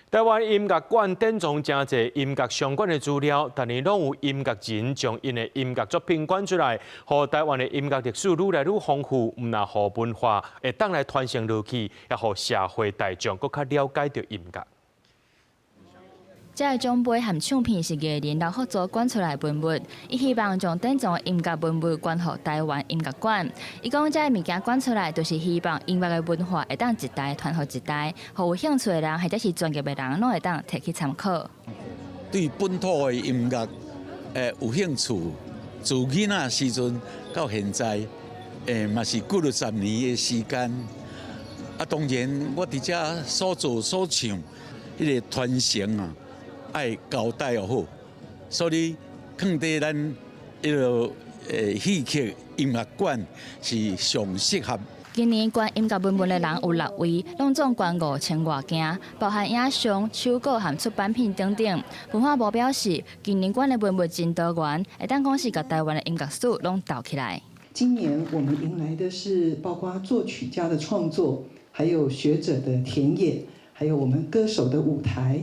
台灣音樂館典藏誠濟音樂相關的資料，逐年攏有音樂人將𪜶的音樂作品捐出來，予台灣的音樂歷史愈來愈豐富，毋但予文化會當來傳承落去，也予社會大眾閣較了解著音樂。這个獎盃和唱片是藝人劉福助捐出來文物，伊希望將典藏的音樂文物捐予台灣音樂館。伊講這个物件捐出來，就是希望音樂的文化會當一代傳予一代，予有興趣的人或者是專業的人，攏會當提去參考。對本土的音樂有興趣，自囡仔時陣到現在，嘛是幾若十年的時間。啊，當然我佇遮所做所唱，彼个傳承啊，愛交代予好，所以囥佇咱彼个戲曲音樂館是上適合。今年捐音樂文物的人有六位，攏總捐5000外件，包含影像、手稿和出版品等等。文化部表示，今年捐的文物真多元，會當講是共台灣的音樂史攏鬥起來。今年我們迎來的是包括作曲家的創作，還有學者的田野，還有我們歌手的舞台，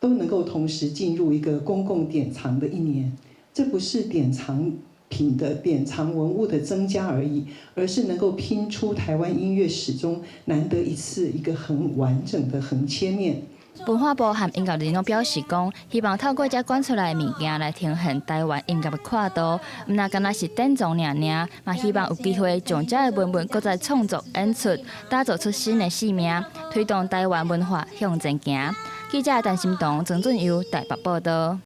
都能夠同時進入一個公共典藏的一年。這不是典藏品的典藏文物的增加而已，而是能夠拼出台灣音樂史中難得一次一個很完整的橫切面。文化部和音樂人攏表示講，希望透過這捐出來的物件來呈現台灣音樂的闊度，毋但干焦是典藏爾爾，嘛希望有機會將這个文物閣再創作演出，打造出新的生命，推動台灣文化向前行。記者陳心彤、曾俊佑台北報道。